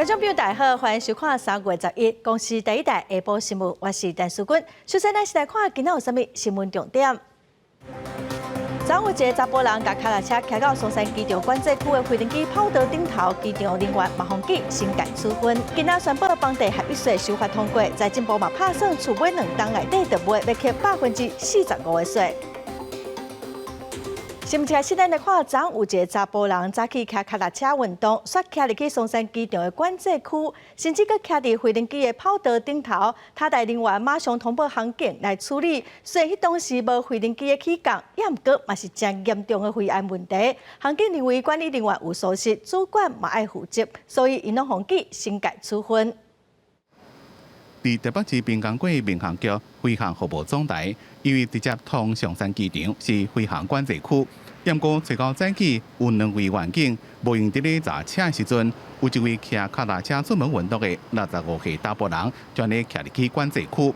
觀眾朋友大家好，歡迎收看3月11公視第一台下晡新聞，我是陳淑君。首先，咱先來看今仔有啥物新聞重點。昨有一个查埔人共腳踏車騎到松山機場管制區的飛行機跑道頂頭，機場人員嘛予記懲戒處分。今仔宣布房地合一稅修法通過，財政部嘛拍算厝買2棟內底就賣，欲扣45%的稅。新聞開始，咱來看，昨有一个查埔人早起騎腳踏車運動，煞騎入去松山機場的管制區，甚至閣騎佇飛行機的跑道頂頭，塔台人員馬上通報航警來處理。雖然彼當時無飛行機的起降，也毋過嘛是誠嚴重的飛安問題。航警認為管理人員有疏失，主管嘛愛負責，所以𪜶攏予記懲戒處分。佇台北市濱江國民航局飛行服務總台，因為直接通松山機場是飛行管制區，毋過初九早起有兩位員警無閒佇咧查車的時陣，有一位騎腳踏車出門運動的65歲查埔人，將咧騎入去管制區。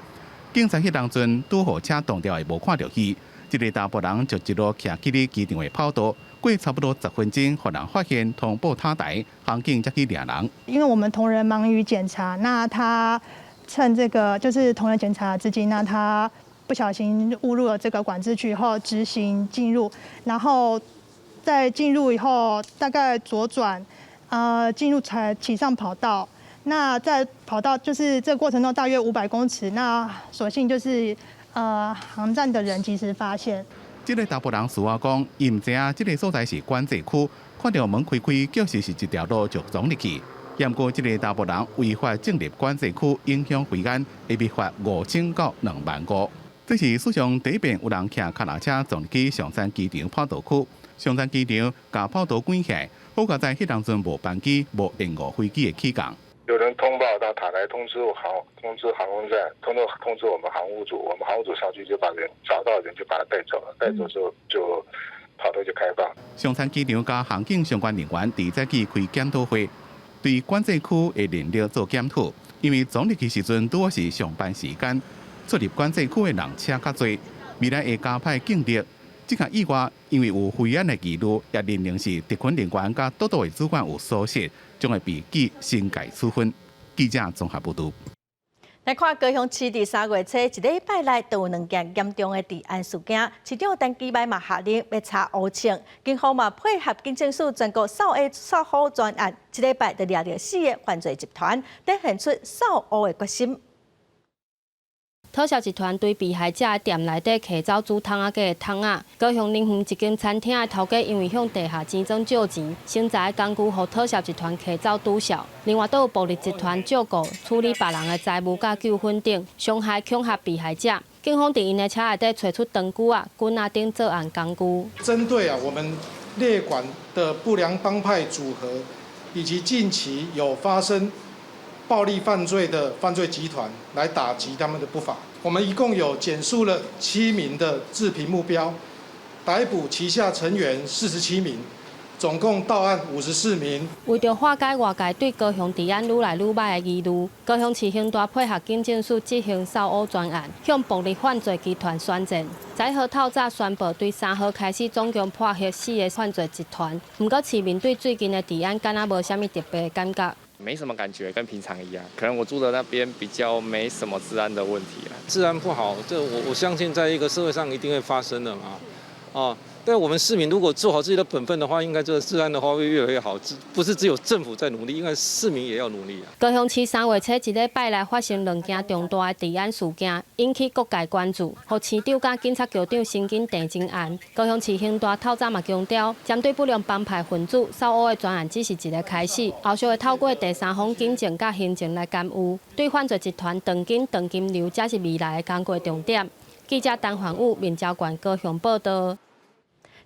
警察彼當陣拄予車擋著的無看著伊，這个查埔人就一路騎去咧機場的跑道，過差不多10分鐘，予人發現通報塔台，航警才去掠人。因為我們同仁忙於檢查，那他趁這個就是同仁檢查之際，那他不小心誤入了這個管制區後，直行進入，然後在進入以後，大概左轉，進入才騎上跑道。那在跑道就是這個過程中大約500公尺，那所幸就是航站的人及時發現。這个查埔人事後講，伊毋知影這个所在是管制區，看著門開開，確實是一條路就衝入去。毋過這个查埔人違法進入管制區，影響飛安，會被罰5000到2萬五。這是史上第一遍有人騎腳踏車撞入去松山機場跑道區。松山機場共跑道關起來，好佳哉彼當陣無班機、無延誤飛機的起降。有人通報到塔台通知航通知航空站，通知我們航務組，我們航務組上去就把人找到人就把他帶走了，帶走之後就跑道就開放。松山機場佮航警相關人員佇早起開檢討會，對管制區的人力做檢討，因為撞入去時陣拄好是上班時間，出入管制區的人車較濟，未來會加派警力。這項意外因為有飛安的疑慮，也認定是特勤人員佮督導的主管有疏失，將會被記懲戒處分。記者綜合報導。來看高雄市佇3月初一禮拜內就有兩件嚴重的治安事件，市長陳其邁嘛下令欲查烏銃，警方嘛配合警政署全國掃黑掃虎專案，這禮拜就掠著四个犯罪集團，展現出掃烏的決心。討潲集團對被害者的店內底提走煮桶仔雞的桶仔。高雄林園一間餐廳的頭家因為向地下錢莊借錢，生財工具予討潲集團提走拄數。另外，閣有暴力集團借故處理別人的財務佮糾紛等，傷害恐嚇被害者。警方佇𪜶的車內底揣出長鋸仔、棍仔等作案工具。針對啊，我們列管的不良幫派組合，以及近期有發生暴力犯罪的犯罪集團來打擊他們的不法。我們一共有檢肅了7名的治貧目標，逮捕旗下成員47名，總共到案54名。為著化解外界對高雄治安愈來愈䆀的疑慮，高雄市刑大配合警政署執行掃烏專案，向暴力犯罪集團宣戰。11號透早宣布，對3號開始總共破獲四个犯罪集團。毋過市民對最近的治安敢若無啥物特別的感覺。沒什麼感覺，跟平常一樣。可能我住的那邊比較沒什麼治安的問題啊。治安不好，這我相信在一個社會上一定會發生的嘛。哦，但我們市民如果做好自己的本分的話，應該這個治安的話會越來越好。不是只有政府在努力，應該市民也要努力啊。高雄市3月初一禮拜內發生兩件重大的治安事件，引起各界關注。予市長佮警察局長神經鄭貞安。高雄市刑大透早嘛強調，針對不良幫派分子掃烏的專案只是一个開始，後續會透過第三方警政佮行政來干預，對犯罪集團斷金斷金流，才是未來的工作重點。記者陳環武、面交縣高雄報道。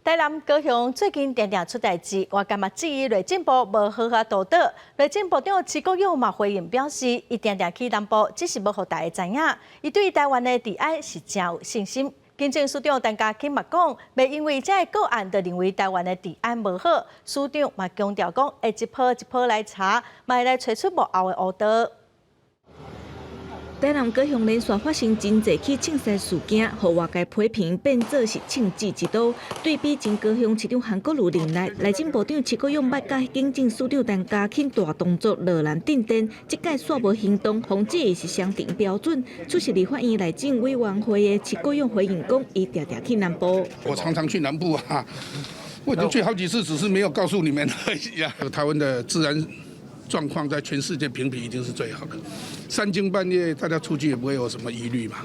台南高雄最近定定出代誌，外界嘛質疑內政部無好好督導。內政部長徐國勇嘛回應表示，伊定定去南部，只是欲予大家知影，伊對台灣的治安是誠有信心。警政署長陳家欽嘛講，袂因為這个個案就認為台灣的治安無好。署長嘛強調講，會一波一波來查，嘛會來揣出幕後的烏道。台南高雄連續發生真濟起槍殺事件，予外界批評變做是銃子之都。對比前高雄市長韓國瑜任內，內政部長徐國勇捌佮警政署長陳家欽大動作落難鎮電，這擺煞無行動，予質疑是雙重標準。出席立法院內政委員會的徐國勇回應講，伊定定去南部。我常常去南部啊，我已經去好幾次，只是沒有告訴你們而已啊。台灣的治安狀況在全世界評比一定是最好的，三更半夜大家出去也不會有什麼疑慮嘛。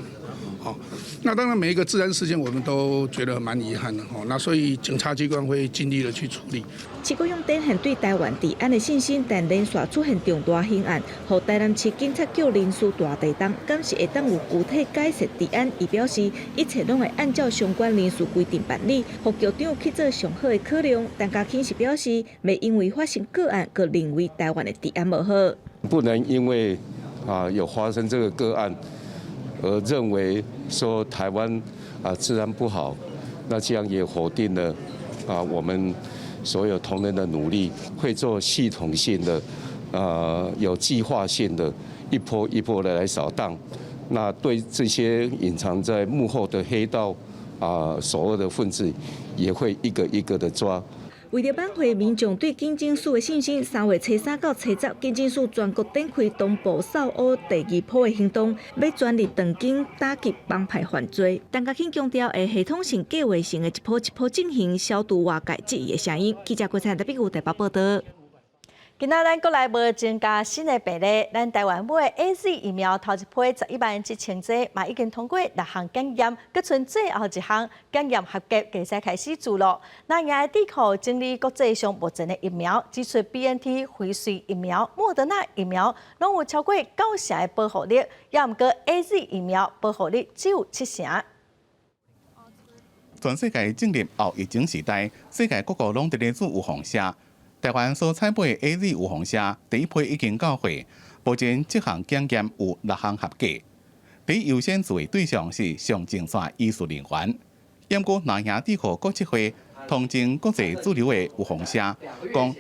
好，那當然每一個治安事件我們都覺得蠻遺憾的。吼，那所以警察機關會盡力的去處理。徐國勇展現對台灣治安的信心，但連續出現重大刑案，予台南市警察局人事大地動，敢是會當有具體改善治安？伊表示，一切攏會按照相關人事規定辦理，予局長去做上好的考量。陳家欽是表示，袂因為發生個案，閣認為台灣的治安無好。不能因為有發生這個個案，而認為說台灣治安不好，那這樣也否定了我們所有同仁的努力，會做系統性的、有計劃性的，一波一波的來掃蕩。那對這些隱藏在幕後的黑道首惡的分子，也會一個一個的抓。為著挽回民眾對警政署的信心，3月初3到初10，警政署全國展開東部掃烏第二波的行動，欲全力斷警打擊幫派犯罪。陳家欽強調，會系統性、計劃性的一波一波進行，消除外界質疑的聲音。記者郭彩特別有台北報道。今仔咱國內無增加新的病例，咱台灣買的 AZ 疫苗頭一批117,000劑嘛已經通過六項檢驗，閣賰最後一項檢驗合格，會使開始注咯。那也智庫整理國際上目前的疫苗，指出 BNT 輝瑞疫苗、莫德納疫苗攏有超過9成的保護力，也毋過 AZ 疫苗保護力只有7成。全世界進入後疫情時代，世界各國攏佇咧做預防射。台灣所採買的 AZ 預防射第一批已經到貨，目前這項檢驗有六項合格。第一優先注的對象是上前線醫事人員。毋過南亞智庫國策會統整國際主流的預防射，講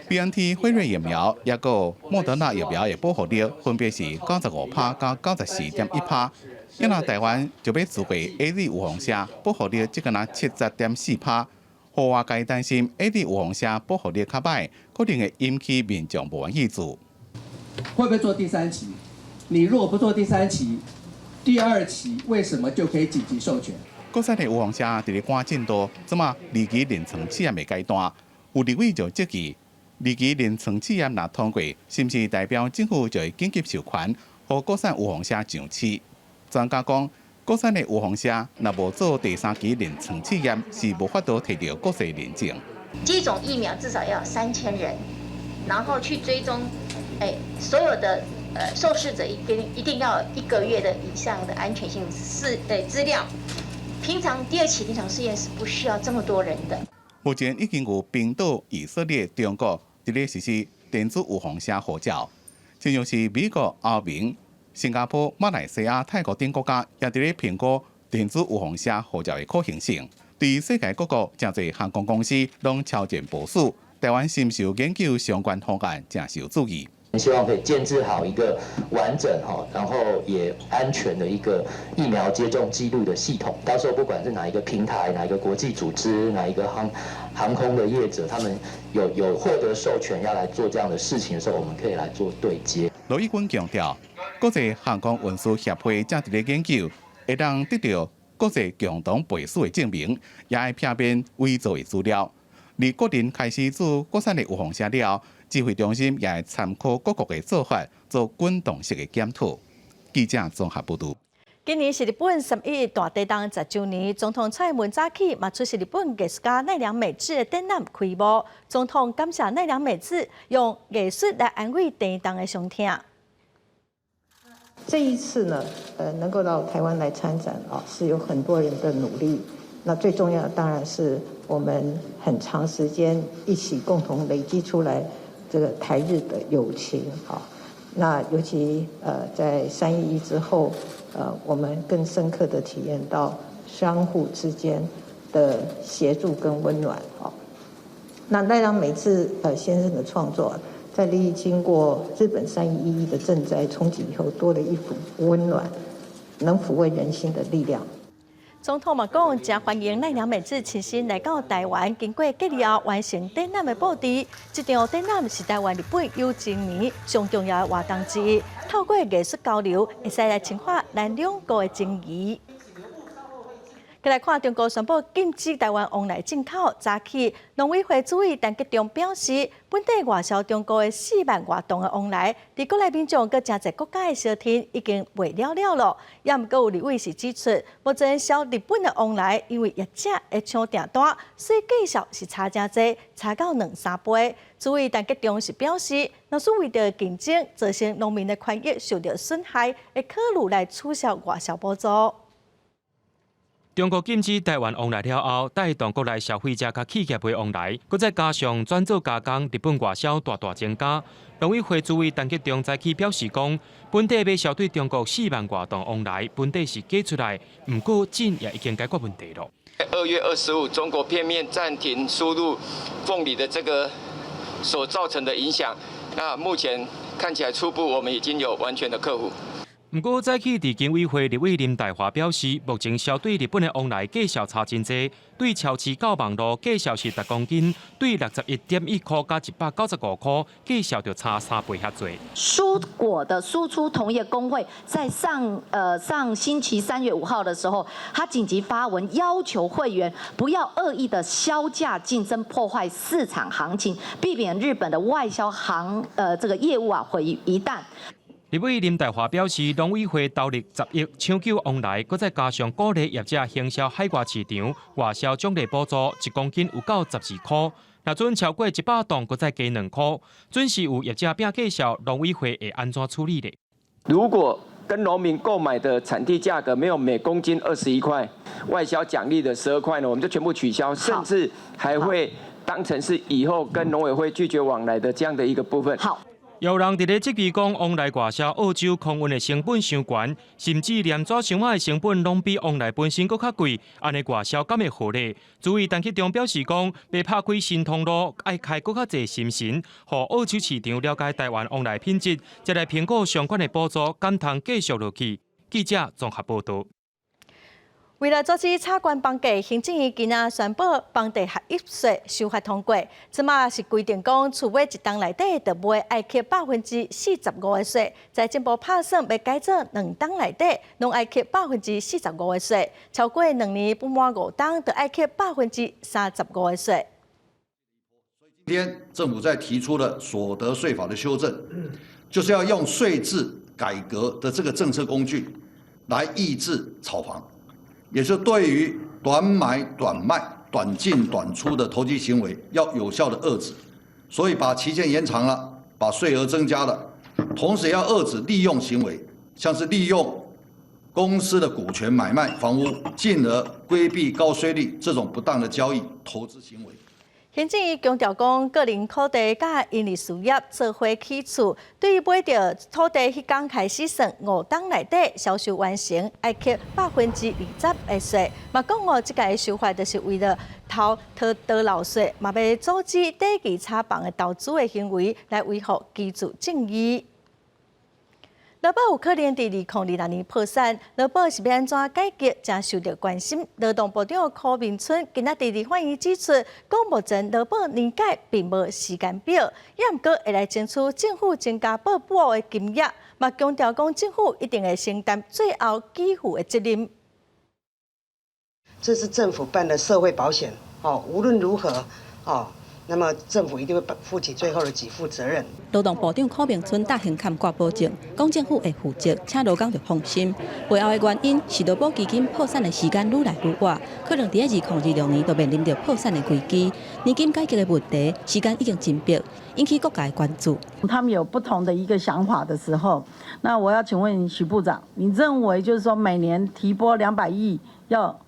BNT 輝瑞疫苗抑閣莫德納疫苗的保護力分別是95趴佮94.1趴。啊若台灣就欲注 AZ 預防射，保護力只敢若70.4趴。予外界擔心 AZ 預防射保護力較䆀，可能會引起民眾無願意注。會不會做第三期？你如果不做第三期，第二期為什麼就可以緊急授權？國產的預防射佇咧趕進度，這馬二期臨床試驗的階段，有立委就質疑，二期臨床試驗若通過，是毋是代表政府就會緊急授權，予國產預防射上市？專家講，國產的預防射若無做第三期臨床試驗，是無法度提著國際認證。這種疫苗至少要3000人，然後去追蹤，所有的受試者一定要一個月的以上的安全性資料。平常第二期臨床試驗是不需要這麼多人的。目前已經有冰島、以色列、中國佇咧實施電子預防射護照，親像是美國、歐盟、新加坡、馬來西亞、泰國等國家也佇咧評估電子預防射護照的可行性。對世界各國誠濟航空公司攏超前部署，台灣是毋是有研究相關方案，誠受注意。希望可以建置好一個完整哈，然後也安全的一個疫苗接種記錄的系統。到時候不管是哪一個平台、哪一個國際組織、哪一個航空的業者，他們有獲得授權要來做這樣的事情的時候，我們可以來做對接。羅毅軍強調，國際航空運輸協會正佇咧研究，會當得著國際共同背書的證明，也會避免偽造的資料。而國人開始注國產的預防射了，指揮中心也會參考各國的做法，做滾動式的檢討。記者綜合報導。今年是日本3.11大地震10週年，總統蔡英文早起嘛出席日本藝術家奈良美智的展覽開幕。總統感謝奈良美智用藝術來安慰地震的傷痛。這一次呢，能夠到台灣來參展啊，是有很多人的努力。那最重要的當然是我們很長時間一起共同累積出來這個台日的友情啊。那尤其在3.11之後，我們更深刻的體驗到相互之間的協助跟溫暖啊。那奈良美智先生的創作，在歷經過日本3.11的震災衝擊以後，多了一股溫暖，能撫慰人心的力量。總統嘛講，誠歡迎奈良美智親身來到臺灣，經過隔離後完成展覽的布置。這場展覽是臺灣日本有情年上重要的活動之一，透過藝術交流，會使來深化咱兩國的情誼。閣來看中國宣布禁止臺灣旺梨進口，早起農委會主委陳吉仲表示，本地外銷中國的4萬外噸的旺梨，佇國內民眾閣誠濟國家的相挺已經賣了了囉。也毋過有立委是指出，目前銷日本的旺梨，因為業者會搶訂單，所以價數是差誠濟，差到兩三倍。主委陳吉仲是表示，若是為著競爭，造成農民的權益受著損害，會考慮來取消外銷補助。中國禁止臺灣旺梨了後，帶動國內消費者較棄業買旺梨，閣再加上轉做加工，日本外銷大大增加。農委會主委陳吉仲早起表示講，本地欲銷對中國4萬外噸旺梨，本地是假出來，毋過進也已經解決問題囉。2月25，中國片面暫停輸入鳳梨的這個所造成的影響，那目前看起來初步我們已經有完全的克服。毋過早起佇經委會立委林岱樺表示，目前銷對日本的旺梨價數差真濟，對超市到網路價數是逐公斤對61.1箍佮195箍，價數就差三倍遐濟。蔬果的輸出同業公會在上星期3月5號的時候，他緊急發文要求會員不要惡意的削價競爭，破壞市場行情，避免日本的外銷行這個業務啊毀於一旦。立委林岱樺表示，農委會投入10億搶救旺梨，閣再加上鼓勵業者行銷海外市場，外銷獎勵補助一公斤有夠12箍，若準超過100噸，閣再加2箍。準是有業者拚價數，農委會會按怎處理咧？如果跟農民購買的產地價格沒有每公斤21塊，外銷獎勵的12塊呢，我們就全部取消，甚至還會當成是以後跟農委會拒絕往來的這樣的一個部分。好。有人佇咧質疑講，旺梨外銷澳洲空運的成本傷懸，甚至連紙箱仔的成本攏比旺梨本身閣較貴，按呢外銷敢會合理？主委陳吉仲表示講，欲拍開新通路，愛開閣較濟心神，予澳洲市場了解臺灣旺梨品質，再來評估相關的補助，敢通繼續落去。記者綜合報導。為了阻止炒懸房價，行政院今仔宣布房地合一稅修法通過。這馬是規定講，厝買一棟內底就賣愛扣45%的稅。財政部拍算欲改做兩棟內底，攏愛扣45%的稅。超過2年不滿5棟，就愛扣35%的稅。今天政府在提出了所得稅法的修正，就是要用稅制改革的這個政策工具來抑制炒房。也是對於短買短賣、短進短出的投機行為，要有效的遏止，所以把期限延長了，把稅額增加了，同時也要遏止利用行為，像是利用公司的股權買賣房屋，進而規避高稅率這種不當的交易投資行為。行政院強調講，個人土地佮營利事業做伙起厝，對於買著土地彼工開始算5棟內底銷售完成，愛扣20%的稅。嘛講哦，這个修法就是為了偷逃倒漏稅，嘛欲阻止短期炒房的投資的行為，來維護居住正義。勞保有可能佇2026年破產，勞保是欲按怎改革，誠受著關心。勞動部長柯銘春今仔佇立法院指出，講目前勞保年改並無時間表，也毋過會來爭取政府增加報補的金額，嘛強調講政府一定會承擔最後給付的責任。這是政府辦的社會保險，哦，無論如何，哦。那麼政府一定會負起最後的給付責任。勞動部長柯銘春大聲掛保證，講政府會負責，請勞工著放心。背後的原因是勞保基金破產的時間愈來愈晚，可能佇2026年就面臨著破產的危機。年金改革的問題，時間已經緊迫，引起各界關注。他們有不同的一個想法的時候，那我要請問許部長，你認為就是說每年提撥200億，要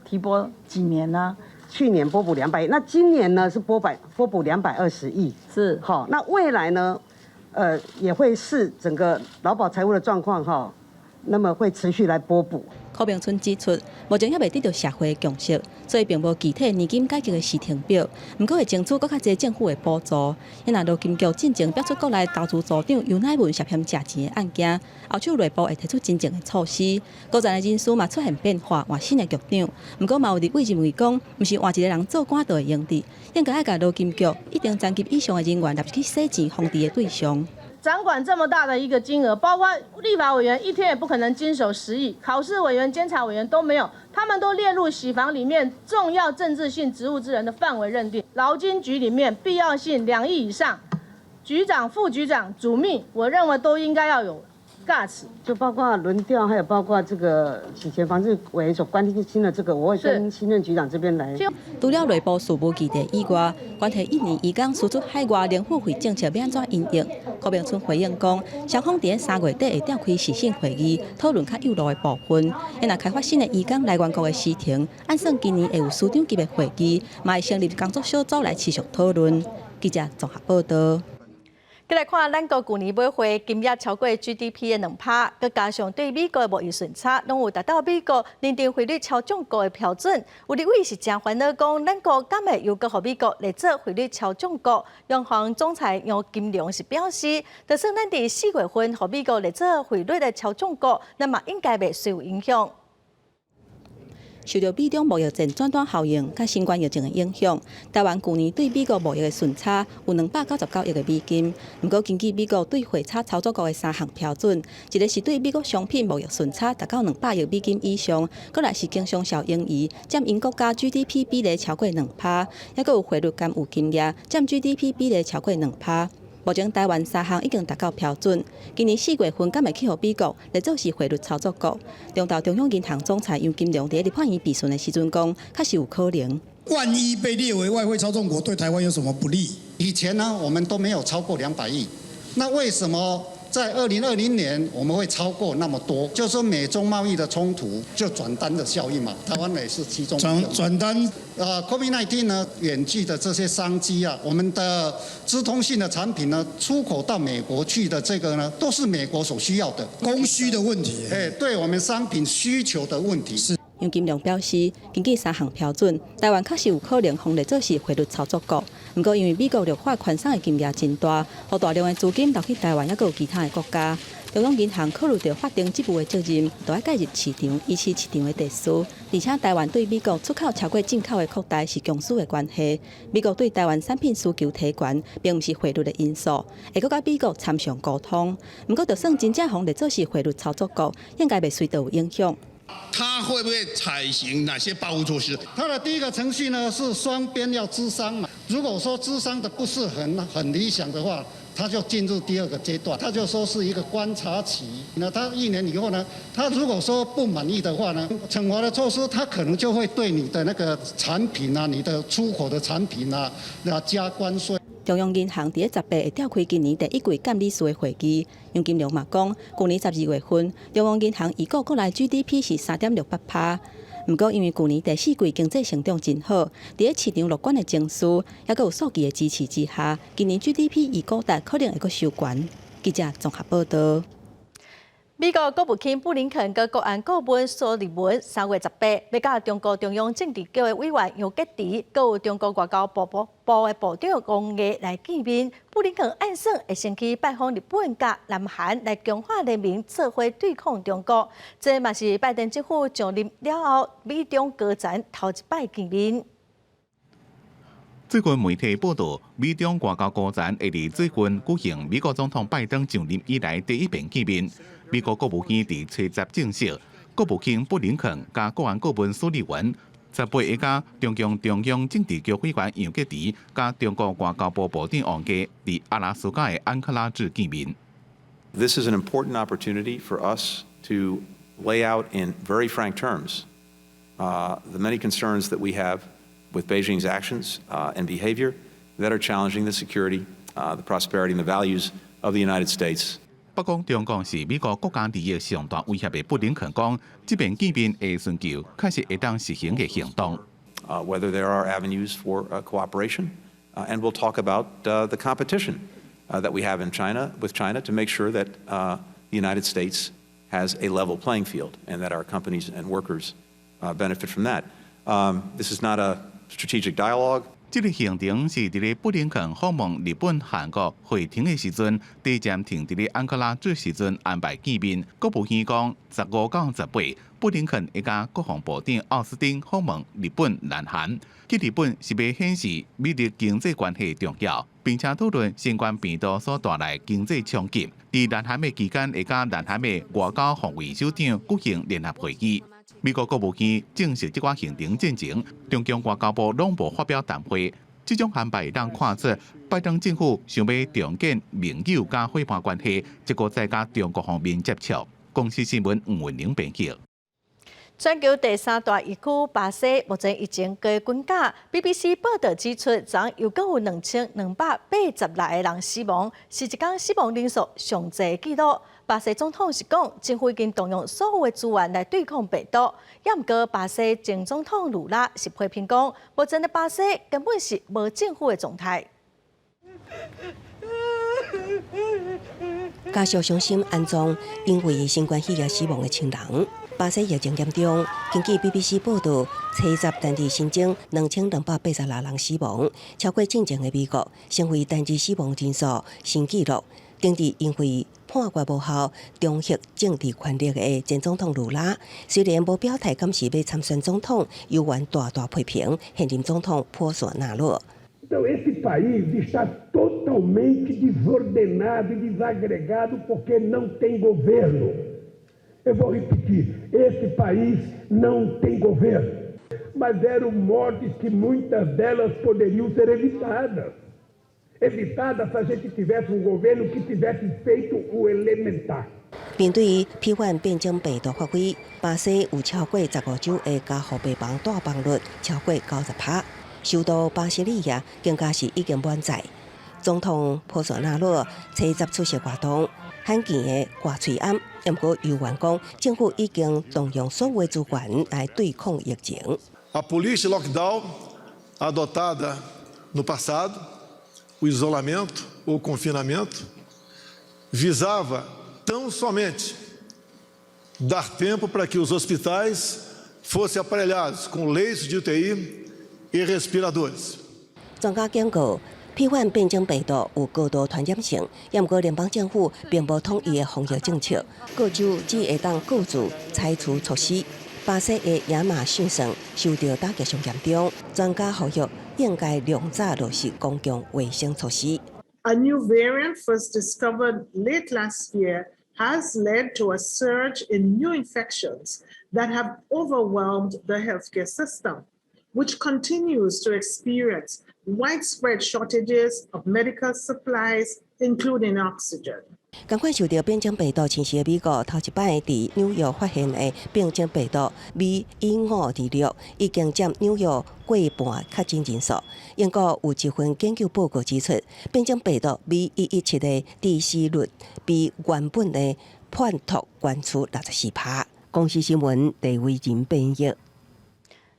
提撥幾年呢？去年撥補200億，那今年呢是撥補220億，是好。那未來呢，也會視整個勞保財務的狀況哈，那麼會持續來撥補。柯明春指出，目前猶未得著社會共識，所以並無具體年金改革的時程表。毋過會爭取閣較濟政府的補助。因若勞金局進前爆出國內投資組長游乃文涉嫌食錢的案件，後手內部會提出真正的措施。高層的人事嘛出現變化，換新的局長。毋過嘛有立委認為講，毋是換一個人做官就會用得，應該愛共勞金局一定層級以上的人員納入去洗錢防治的對象。掌管這麼大的一個金額，包括立法委員一天也不可能經手10億，考試委員、監察委員都沒有，他們都列入洗房裡面重要政治性職務之人的範圍認定。勞金局裡面必要性2億以上，局長、副局長、主秘，我認為都應該要有 guts。就包括輪調，還有包括這個洗錢防治委員所關心的這個，我會跟新任局長這邊來。除了內部事務議題以外，關係印尼移工輸出海外零付費政策欲按怎因應？柯明春回應講，雙方佇3月底會召開視訊會議，討論較幼路的部分。若開發新的移工來源國的時程，按算今年會有司長級的會議，嘛會成立工作小組來持續討論。記者綜合報道。閣來看，咱國舊年買貨金額超過 GDP 的2%，閣加上對美國的貿易順差，攏有達到美國認定匯率操縱國的標準。有立委是誠煩惱，講咱國敢會又閣予美國列做匯率操縱國？央行總裁楊金龍是表示，就算咱佇4月份予美國列做匯率的操縱國，咱嘛應該袂受影響。受著美中貿易戰轉單效應佮新冠疫情的影響，台灣舊年對美國貿易的順差有299億的美金。毋過，根據美國對匯差操作國的三項標準，一个是對美國商品貿易順差達到200億美金以上，閣來是經常性盈餘佔𪜶國家 GDP 比例超過2%，猶閣有匯率干預金額佔 GDP 比例超過兩趴。目前台灣三項已經達到標準，今年4月份敢會去予美國列做是匯率操作國？中投中央銀行總裁楊金龍佇立法院備詢的時陣講，確實有可能。萬一被列為外匯操縱國，對台灣有什麼不利？以前呢，我們都沒有超過200億，那為什麼在2020年我們會超過那麼多？就是說美中貿易的衝突就轉單的效應嘛，台灣也是其中。轉單。COVID-19 呢，遠距的這些商機啊，我們的資通訊的產品呢，出口到美國去的這個呢，都是美國所需要的供需的問題。哎，對我們商品需求的問題。是。楊金龍表示，根據三項標準，台灣確實有可能予列做是匯率操作國。毋過，因為美國量化寬鬆的金額真大，予大量的資金流去台灣，猶閣有其他的國家。中央銀行考慮著法定職務的責任，著愛介入市場，維持市場的秩序。而且，台灣對美國出口超過進口的擴大是供需的關係。美國對台灣產品需求提懸，並毋是匯率的因素，會閣佮美國參詳溝通。毋過，就算真正予列做是匯率操作國，應該袂隨著有影響。他會不會採行哪些報復措施？他的第一個程序呢是雙邊要諮商嘛。如果說諮商的不是很理想的話，他就進入第二個階段，他就說是一個觀察期。那他一年以後呢，他如果說不滿意的話呢，懲罰的措施，他可能就會對你的那個產品啊，你的出口的產品啊，要加關稅。中央銀行佇咧18會召開今年第一季監理事的會議。楊金龍嘛講，舊年12月份，中央銀行預估國內 GDP 是3.68%。毋過，因為舊年第四季經濟成長真好，佇咧市場樂觀的情緒，猶閣有數據的支持之下，今年 GDP 預估值可能會閣收懸。記者綜合報道。美國國務卿布林肯佮國安顧問蘇利文3月18欲佮中國中央政治局的委員楊潔篪，閣有中國外交部的部長王毅來見面。布林肯按算會先去拜訪日本佮南韓，來強化聯盟，做伙對抗中國。這嘛是拜登政府上任了後，美中高層頭一擺見面。最近媒體報道，美中外交高層會佇最近舉行美國總統拜登上任以來第一遍見面。美國國務院佇初十證實，國務卿布林肯佮國安顧問蘇利文18會佮中共中央政治局委員楊潔篪佮中國外交部部長王毅佇阿拉斯加的安克拉治見面。 This is an important opportunity for us to lay out in very frank terms the many concerns that we have with Beijing's actions and behavior that are challenging the security, the prosperity, and the values of the United States. 不過，中國是美國國家利益上大威脅的布林肯講，這遍見面會尋求確實會當實行的行動。 Whether there are avenues for cooperation, and we'll talk about the competition that we have in China with China to make sure that the United States Has a level playing field and that our companies and workers benefit from that. This is not a strategic dialogue. 這个行程是佇咧布林肯訪問日本、韓國會停的時陣，第一站停佇咧安卡拉這時陣安排見面。國務院講，15到18，布林肯會佮國防部長奧斯汀訪問日本、南韓。去日本是欲顯示美日經濟關係重要，並且討論新冠病毒所帶來經濟衝擊。佇南韓的期間，會佮南韓的外交防衛首長舉行聯合會議。美國國務院證實這寡行程進程，中共外交部攏無發表談話。這種安排讓看出拜登政府想欲重建盟友佮夥伴關係，這閣再佮中國方面接觸。公視新聞吳文玲編輯。全球第三大疫區巴西目前疫情加滾價，BBC 報導指出，昨又閣有2286個人死亡，是一工死亡人數上濟紀錄。巴西總統是講，政府已經動用所有的資源來對抗病毒。也毋過，巴西前總統盧拉是批評講，目前的巴西根本是無政府的狀態。家屬傷心安葬因為新冠肺炎死亡的親人。巴西疫情嚴重，根據 BBC 報導，初十單日新增2286人死亡，超過進前的美國，成為單日死亡人數新紀錄。頂日因為判決無效，重獲政治權力的前總統盧拉，雖然無表態，敢是欲參選總統，猶原大大批評現任總統波索納洛。 Então esse país está totalmente desordenado e desagregado porque não tem governo. Eu vou repetir, esse país não tem governo. Mas eram mortes que muitas delas poderiam ser evitadas. Evitadas se a gente tivesse um governo que tivesse feito o elementar. 面對批判變種病毒發揮，巴西有超過15州的加護病房住房率超過90%，首都巴西利亞更加是已經滿載。總統波索納洛初十出席活動，罕見的掛喙罨，毋過猶原講政府已經動用所有資源來對抗疫情。 A política lockdown adotada no passado, o isolamento ou confinamento, visava tão somente dar tempo para que os hospitais fossem aparelhados com leitos de UTI e respiradores。專家警告，批判變種病毒有高度傳染性，毋過聯邦政府並無統一的防疫政策，各州只會當各自採取措施。巴西的亞馬遜省受到打擊上嚴重，專家呼籲應該量早落實公共衛生措施。 A new variant first discovered late last year has led to a surge in new infections that have overwhelmed the healthcare system, which continues to experience widespread shortages of medical supplies, including oxygen. 仝款受著變種病毒侵襲的美國，頭一擺佇紐約發現的變種病毒 B.1.526已經佔紐約過半確診人數。英國有一份研究報告指出，變種病毒 B.1.1.7的致死率比原本的叛拓懸出64%。公視新聞鄭偉仁編譯。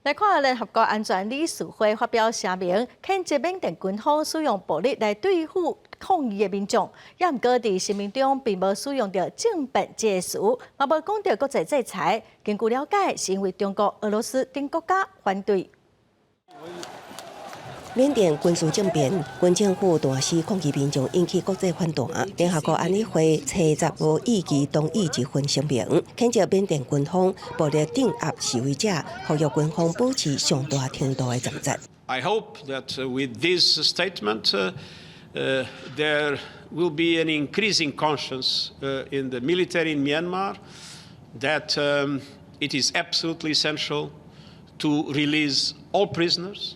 來看聯合國安全理事會發表聲明，譴責緬甸軍方使用暴力來對付抗議的民眾，也毋過佇聲明中並無使用著政變這个詞，嘛無講著國際制裁。根據了解，是因為中國、俄羅斯等國家反對。緬甸軍事政變，軍政府大肆抗議民眾，引起國際反彈。聯合國安理會初十無意期同意一份聲明，譴責緬甸軍方暴力鎮壓示威者，呼籲軍方保持上大程度的節制。 I hope that with this statement, there will be an increasing conscience in the military in Myanmar that it is absolutely essential to release all prisoners.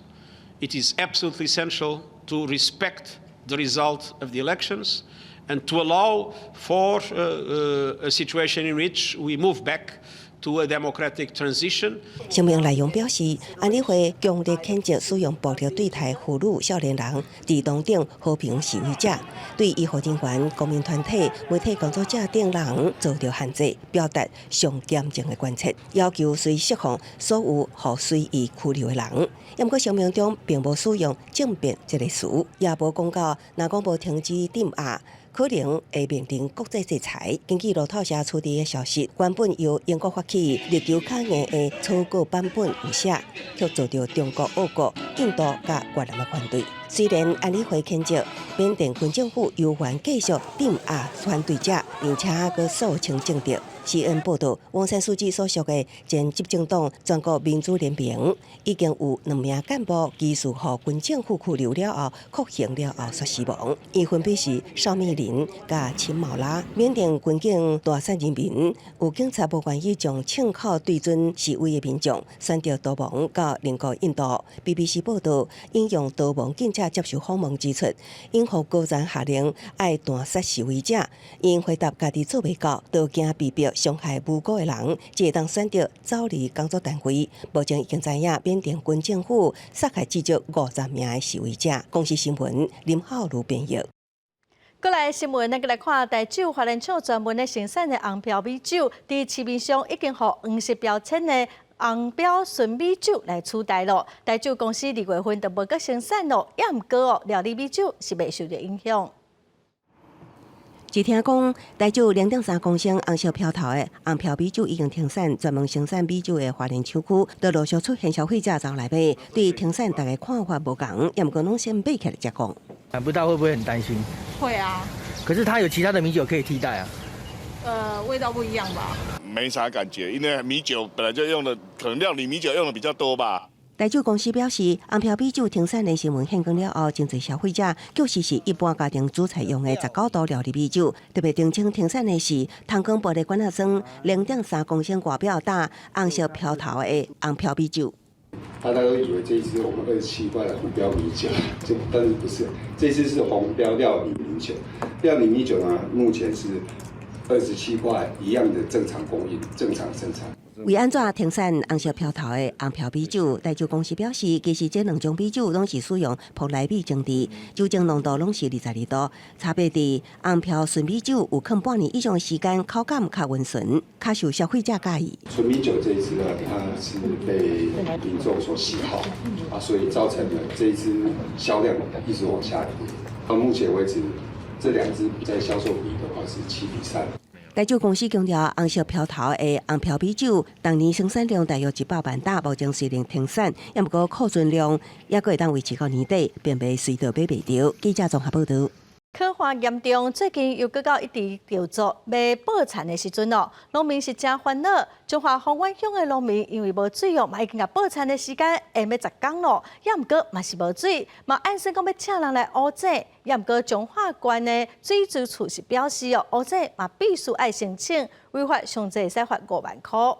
It is absolutely essential to respect the result of the elections and to allow for a situation in which we move back to a democratic transition. 聲明內容表示，安理會強烈譴責使用暴力對待婦女、少年人、兒童等和平示威者，對醫護人員、公民團體、媒體工作者等人做著限制，表達上嚴正的關切，要求隨釋放所有予隨意拘留的人。毋過聲明中並無使用政變這个詞，也無講到若講無停止鎮壓，可能會面臨國際制裁。根據路透社取得的消息，原本由英國發起、力求較硬的草稿版本有寫，卻遭到中國、俄國、印度佮越南的反對。雖然安理會譴責緬甸軍政府猶原繼續鎮壓反對者，並且閣掃清政敵。CNN 報道，翁山蘇姬所屬的前執政黨全國民主聯盟已經有兩名幹部疑似予軍政府拘留了後，酷刑了後煞死亡。𪜶分別是邵美玲佮秦茂拉。緬甸軍警大殺人民，有警察無願意將槍口對準示威的民眾，選擇逃亡到鄰國印度。BBC 報道，引用逃亡警察接受訪問指出，𪜶予高層下令愛彈殺示威者，𪜶回答家己做袂到，都驚被逼傷害無辜的人，只會當選擇走離工作單位。目前已經知影緬甸軍政府殺害至少50名的示威者。公視新聞林浩如編譯。過來新聞，咱閣來看台酒發電廠專門咧生產的紅標米酒，佇市面上已經予黃色標籤的紅標純米酒來取代咯。台酒公司2月份就無閣生產咯，也毋過哦，料理米酒是袂受著影響。據聽講，台酒0.3公升紅色標頭的紅標米酒已經停產，專門生產米酒的花蓮廠區，都陸續出現消費者走來買，對停產大家看法無仝，也毋過攏先買起來才講。買不到會不會很擔心？會啊。可是它有其他的米酒可以替代啊。味道不一樣吧？沒啥感覺，因為米酒本來就用的，可能料理米酒用的比較多吧。台酒公司表示，紅標米酒停產的新聞顯光了後，真濟消費者確實是一般家庭煮菜用的19度料理米酒。特別澄清停產的是通光玻璃罐仔裝0.3公升外表打紅色標頭的紅標米酒。大家都以為這一支我們27塊的紅標米酒，就但是不是，這支是紅標料理米酒。料理米酒呢，目前是27塊一樣的正常供應，正常生產。為按怎停產紅色標頭的紅標米酒，台酒公司表示，其實這兩種米酒攏是使用蓬萊米蒸製，酒精濃度攏是22度，差別佇紅標純米酒有囥半年以上的時間，口感較溫順，較受消費者佮意。純米酒這一支呢，它是被民眾所喜好啊，所以造成了這一支銷量一直往下跌。到目前為止，這兩支在銷售比的話是7比3。台酒公司強調，紅色標頭的紅標米酒，逐年生產量大約100萬打，目前雖然停產，也毋過庫存量猶閣會當維持到年底，並袂隨著買袂著。記者綜合報導。旱旱嚴重，最近又閣到一直著作欲播田的時陣咯，農民是誠煩惱。彰化豐原鄉的農民因為無水哦，嘛已經共播田的時間延欲10工咯，也毋過嘛是無水，嘛按算講欲請人來挖井，也毋過彰化縣的水資處是表示哦，挖井嘛必須愛申請，違法上濟會使罰5萬箍。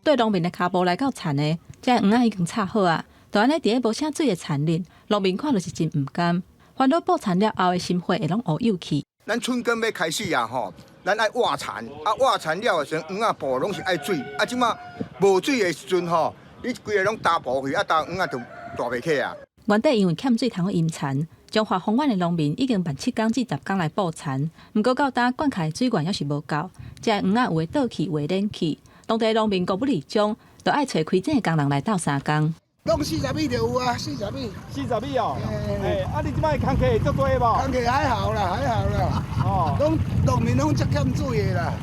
對農民的跤步來夠田的，這黃仔已經插好啊，就按呢佇咧無啥水的田裡，農民看著是真毋甘。煩惱播田了後的心血會攏烏有去。咱春耕欲開始啊吼，咱愛挖田，啊挖田了的時陣，黃仔埔攏是愛水，啊這馬無水的時陣吼，你規个攏焦埔去，啊焦黃仔就大袂起啊。原底因為欠水通好淹田，彰化豐原的農民已經慢7工至10工來播田，毋過到今灌溉水源猶是無夠，這黃仔有的倒去，有的連去，當地農民顧不離將，就愛揣開井的工人來鬥相共。攏40米就有啊，四十米。40米哦。欸，啊，你這擺工課會足多無？工課還好啦，還好啦。哦。攏農民攏足欠水的啦。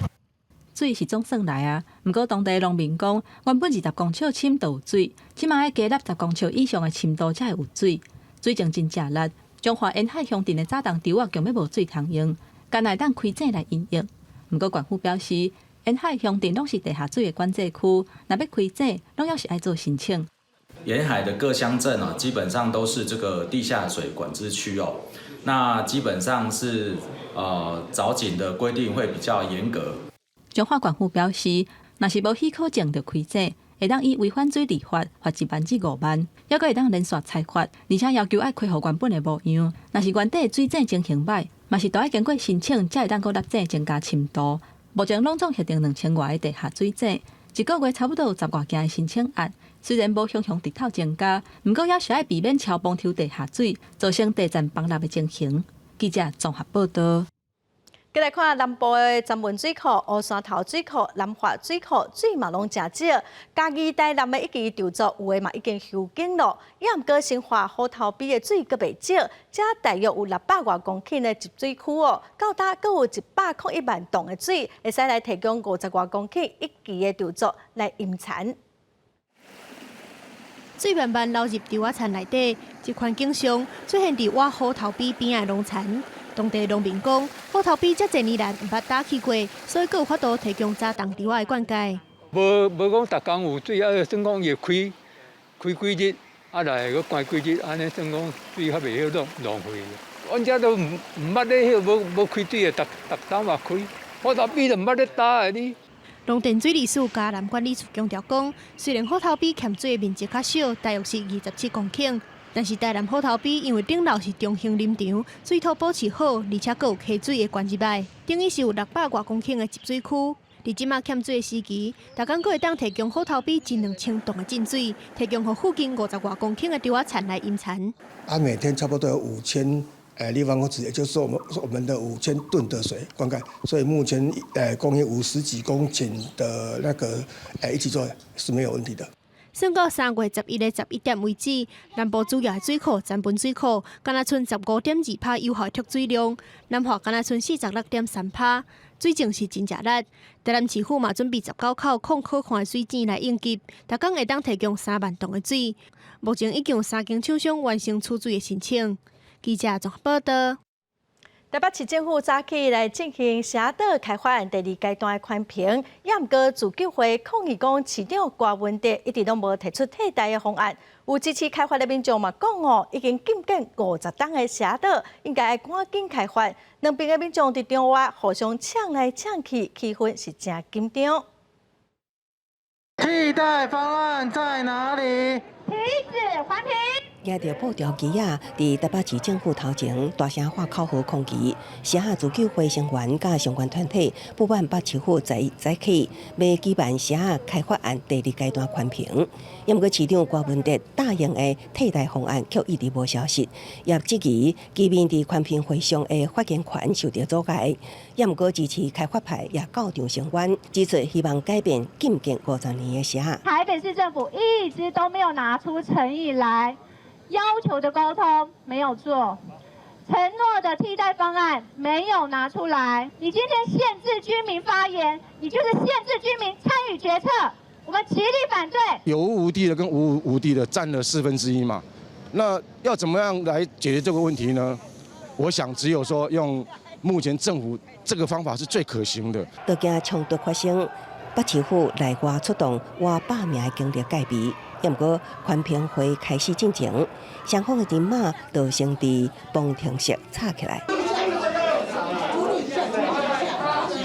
水是總算來啊，毋過當地農民講，原本20公尺深就有水，這馬愛加納10公尺以上的深度才會有水，水情真食力。彰化沿海鄉鎮的早冬稻仔強欲無水通用，干焦會當開井來飲用。毋過縣府表示，沿海鄉鎮攏是地下水的管制區，若欲開井，攏猶是愛做申請。沿海的各鄉鎮啊，基本上都是這個地下水管制區哦。那基本上是鑿井的規定會比較嚴格。彰化縣府表示，若是無許可證就開井，會當以違反水利法罰1萬至5萬，猶閣會當連續裁罰，而且要求愛恢復原本的模樣。若是原底水井情形䆀，嘛是都愛經過申請，才會當閣立井增加深度。目前攏總核定2000外个地下水井，一個月差不多有10外件的申請案。雖然無雄雄直透增加，毋過猶是愛避免超泵抽地下水，造成地層崩落的情形。記者綜合報導。繼來看南部的曾文水庫、烏山頭水庫、南華水庫，水嘛攏誠少。嘉義、台南的一期籌作有的嘛已經休耕咯。也毋過新化虎頭埤的水閣袂少，遮大約有600外公頃的集水區哦。到今閣有101萬噸的水，會使來提供50外公頃一期的籌作來淹田。水慢慢流入稻仔田內底，這款景象出現佇倚虎頭埤邊仔的農田。當地農民講，虎頭埤遮濟年來毋捌焦去過，所以閣有法度提供早冬稻仔的灌溉。無無講逐工有水，啊，算講伊會開開幾日，啊來閣關幾日，按呢算講水較袂曉浪浪費。阮遮都毋毋捌咧彼無無開水的，逐逐冬嘛開，虎頭埤都毋捌咧焦的呢。農田水利署嘉南管理處強調講，雖然虎頭埤欠水的面積較少，大約是27公頃，但是台南虎頭埤因為頂樓是中興林場，水土保持好，而且閣有溪水會灌入來，等於是有600外公頃的集水區。佇這馬欠水的時期，逐工閣會當提供虎頭埤近2000噸的進水，提供予附近50外公頃的稻仔田來淹田。啊，每天差不多有5000立方公尺，也就是說我們的5000噸的水灌溉，所以目前供應50幾公頃的那個一起做是沒有問題的。算到3月11日11點為止，南部主要的水庫曾文水庫，敢若賰15.2%有效蓄水量，南華敢若賰46.3%，水情是真正力。台南市府嘛準備19口礦可看的水井來應急，逐工會當提供3萬噸的水。目前已經有三間廠商完成取水的申請。記者綜合報道。台北市政府早起來進行社島開發案第二階段的環評，也毋過自救會抗議講市長柯文哲一直攏無提出替代的方案。有支持開發的民眾嘛講哦，已經禁建50冬的社島，應該愛趕緊開發。兩邊的民眾佇場外互相嗆來嗆去，氣氛是誠緊張。替代方案在哪裡？停止環評。舉著布條旗仔，佇台北市政府頭前大聲喊口號抗議，社仔自救會成員佮相關團體不滿北市府早早起欲舉辦社仔開發案第二階段環評，毋過市長柯文哲答應的替代方案卻一直無消息，也質疑居民佇環評會上的發言權受到阻礙。也毋過支持開發派也到場聲援，指出希望改變禁建50年的社仔。台北市政府一直都沒有拿出誠意來。要求的溝通沒有做，承諾的替代方案沒有拿出來。你今天限制居民發言，你就是限制居民參與決策。我們極力反對。有屋無地的跟無屋無地的佔了1/4嘛，那要怎麼樣來解決這個問題呢？我想只有說用目前政府這個方法是最可行的。都驚衝突發生，北市府內外出動逾百名的警力戒備。毋過環評會開始進行，雙方的人馬就先佇旁聽席吵起來。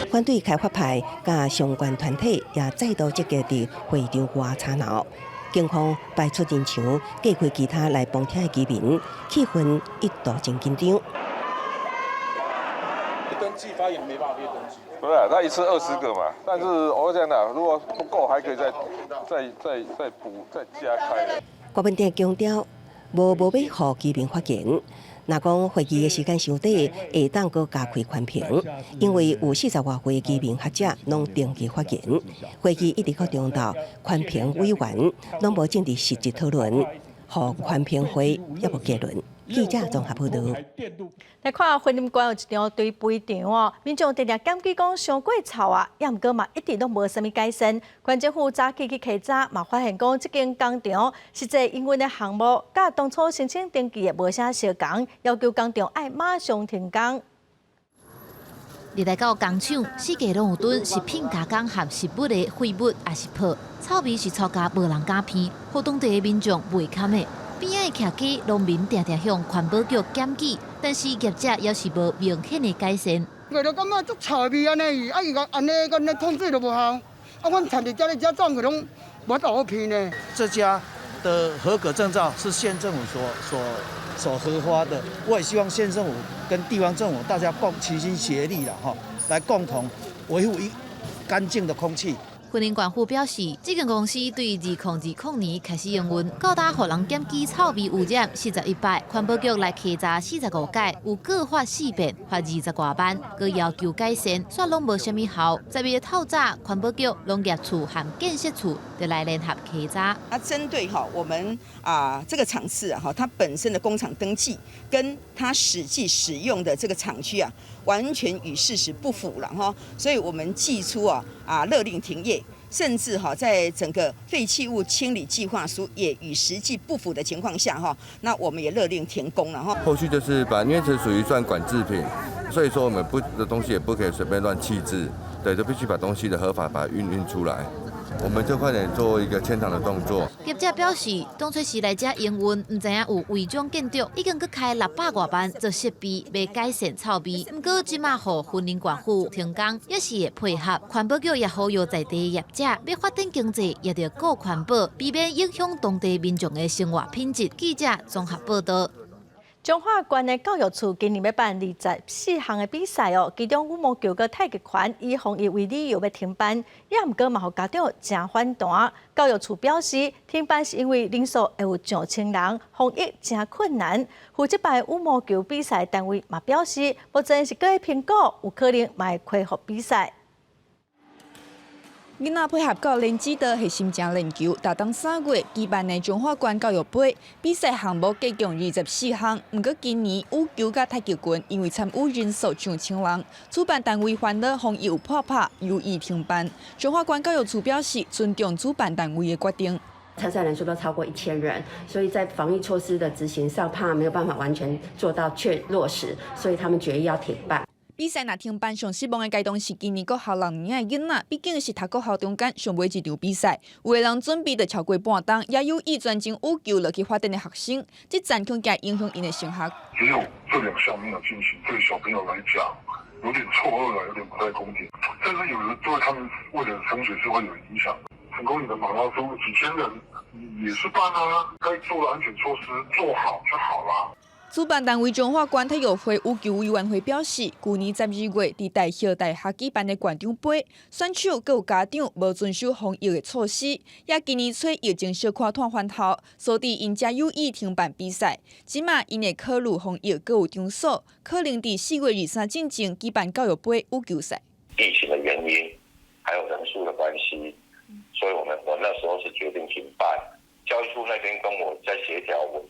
反對開發派佮相關團體也再度集結佇會場外吵鬧，警方排出人牆，隔開其他來旁聽的居民，氣氛一度真緊張。登記發言沒辦法列登記。不是，他一次20個嘛，但是我講的，如果不夠，還可以再補再加開。郭文哲強調，無無欲予居民發言。若講會議的時間傷短，會當閣加開環評，因為有40外歲的居民學者攏登記發言。會議一直到中晝，環評委員攏無進入實質討論，予環評會猶無結論。記者綜合報導。來看雲林縣有一場堆肥場哦，民眾定定檢舉講傷過臭啊，也毋過嘛一直攏無啥物改善。縣政府早起去稽查，嘛發現講這間工廠實際營運的項目，佮當初申請登記的無啥相仝，要求工廠愛馬上停工。入來到工廠，四界攏有囤食品加工和食物的廢物，抑是泡，臭味是臭甲無人敢鼻，予當地的民眾袂堪的。邊仔的徛家農民定定向環保局檢舉，但是業者猶是無明顯的改善。我就感覺足臭味按呢，啊伊個按呢按呢通水都無效，啊阮田佇遮咧遮種去攏無法度鼻呢。這家的合格證照是縣政府所核發的，我也希望縣政府跟地方政府大家共齊心協力啦，吼，來共同維護一乾淨的空氣。雲林縣府表示，這間公司對2020年開始營運，到今予人檢舉臭味污染41擺，環保局來稽查45擺，有告發四遍，罰20外萬，閣要求改善，煞攏無啥物效。10月透早，環保局、農業處和建設處就來聯合稽查。啊，針對哈我們啊這個場次啊，哈，它本身的工廠登記跟它實際使用的這個廠區啊，完全與事實不符了哈，所以我們祭出啊勒令停業。甚至哈，在整個廢棄物清理計劃書也與實際不符的情況下哈，那我們也勒令停工了哈。後續就是把，因為這屬於算管制品，所以說我們不的東西也不可以隨便亂棄置，對，就必須把東西的合法把它運運出來。我們就快點做一個遷廠的動作。業者表示，當初時來遮營運，毋知影有違章建築，已經閣開600外萬做設備，欲改善臭味。毋過這馬予雲林縣府停工，也是會配合環保局也呼籲在地業者，欲發展經濟，也著顧環保，避免影響當地民眾的生活品質。記者綜合報道。彰化縣的教育處今年欲辦24項的比賽哦，其中羽毛球佮太極拳以防疫為理由欲停辦，也毋過嘛予家長誠反彈。教育處表示，停辦是因為人數會有上千人，防疫誠困難。負責辦羽毛球比賽單位嘛表示，目前是閣咧評估，有可能嘛會恢復比賽。囡仔配合教練指導核心正練球，逐冬3月舉辦的彰化縣教育杯比賽項目計共24項。毋過今年羽球佮太極拳因為參與人數上千人，主辦單位煩惱防疫有破拍，有意停辦。彰化縣教育處表示尊重主辦單位的決定。參賽人數都超過1000人，所以在防疫措施的執行上，怕沒有辦法完全做到確落實，所以他們決議要停辦。比賽若停辦，上失望的階段是今年國校六年的囡仔，畢竟是讀國校中間上尾一場比賽，有的人準備著超過半冬，也有意專精羽球落去發展的學生，這戰恐驚影響𪜶的升學。只有這兩項沒有進行，對小朋友來講有點錯愕啊，有點不太公平。但是有的對他們未來的升學是會有影響的。成功嶺的馬拉松幾千人也是辦啊，該做的安全措施做好就好了。主辦單位彰化縣體育會羽球委員會表示，舊年12月佇大學大學舉辦的縣長杯，選手閣有家長無遵守防疫的措施，也今年初疫情小可湠番頭，所以𪜶才有意停辦比賽。這馬𪜶會考慮防疫閣有場所，可能佇4月23進前舉辦教育杯羽球賽。疫情的原因，還有人數的關係，所以我那時候是決定停辦。教育處那邊跟我在協調，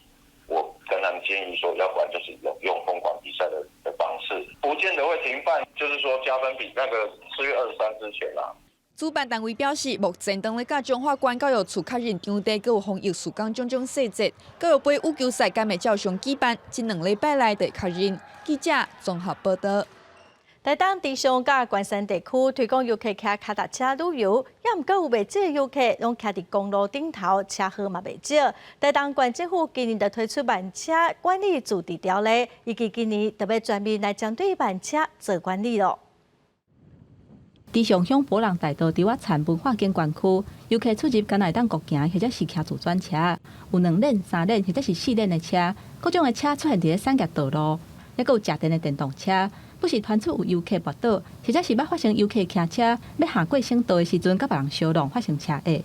我跟他們建議說，要不然就是用封館比賽的方式，不見得會停辦，就是說加分比那個4月23之前啦。主辦單位表示，目前當咧佮彰化縣教育處確認場地，閣有防疫事工種種細節，教育杯羽球賽敢會照常舉辦，這兩禮拜內就會確認。記者綜合報道。台東池上佮關山地區推廣遊客騎跤踏車旅遊，也毋過有袂少遊客攏騎佇公路頂頭，車禍嘛袂少。台東縣政府今年就推出慢車管理自治條例，預計今年就欲全面來針對慢車做管理囉。池上鄉伯朗大道池仔田文化景觀區，遊客出入敢若會當步行，或者是騎自轉車，有兩輪、三輪或者是四輪的車，各種的車出現佇咧產業道路，猶閣有食電的電動車。不時傳出有遊客跋倒，或者是捌發生遊客騎車欲下過省道的時陣，佮別人相挵發生車禍。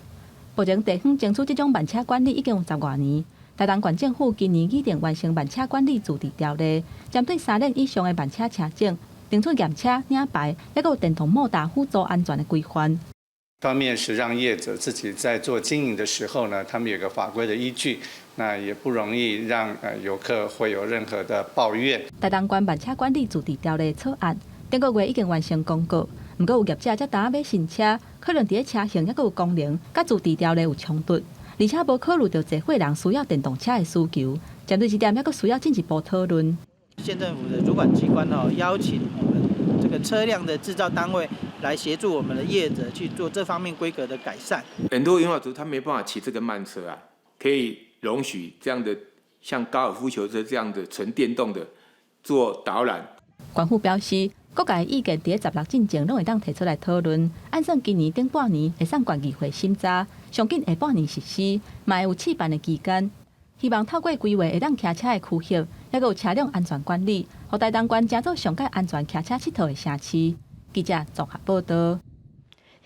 目前地方爭取這種慢車管理已經有10外年。台東縣政府今年擬定完成慢車管理自治條例，針對三輪以上的慢車車種，定出驗車、領牌，猶閣有電動摩打輔助安全的規範。方面是讓業者自己在做經營的時候呢，他們有個法規的依據，那也不容易讓遊客會有任何的抱怨。台東縣慢車管理自治條例草案，頂個月已經完成公告，毋過有業者這當買新車，可能佇咧車型猶閣有功能，佮自治條例有衝突，而且無考慮著濟歲人需要電動車的需求，針對這點，猶閣需要進一步討論。縣政府的主管機關哦，邀請我們這個車輛的製造單位來協助我們的業者去做這方面規格的改善。很多銀髮族他沒辦法騎這個慢車啊，可以容許這樣的像高爾夫球車這樣的純電動的做導覽。縣府表示，各界意見佇咧16進前攏會當提出來討論。按算今年頂半年會送縣議會審查，上緊下半年實施，嘛會有試辦的期間。希望透過規劃會當騎車的區域，猶閣有車輛安全管理，予台東縣成做上蓋安全騎車𨑨迌的城市。記者綜合報道。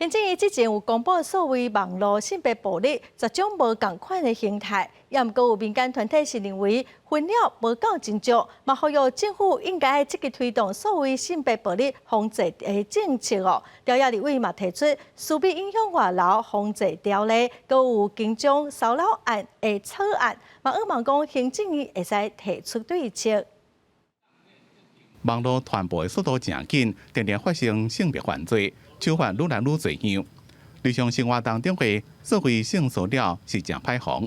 行政院之前有公布所謂網路性別暴力十種無仝款的形態，也毋過有民間團體是認為分了無夠真足，嘛呼籲政府應該積極推動所謂性別暴力防治的政策哦。朝野立委嘛提出私密影像外流防治條例，閣有跟蹤騷擾案的草案，嘛向望講行政院會使提出對策。網路傳播的速度誠緊，定定發生性別犯罪，手法愈來愈濟樣。日常生活當中的所謂性騷擾是誠歹防。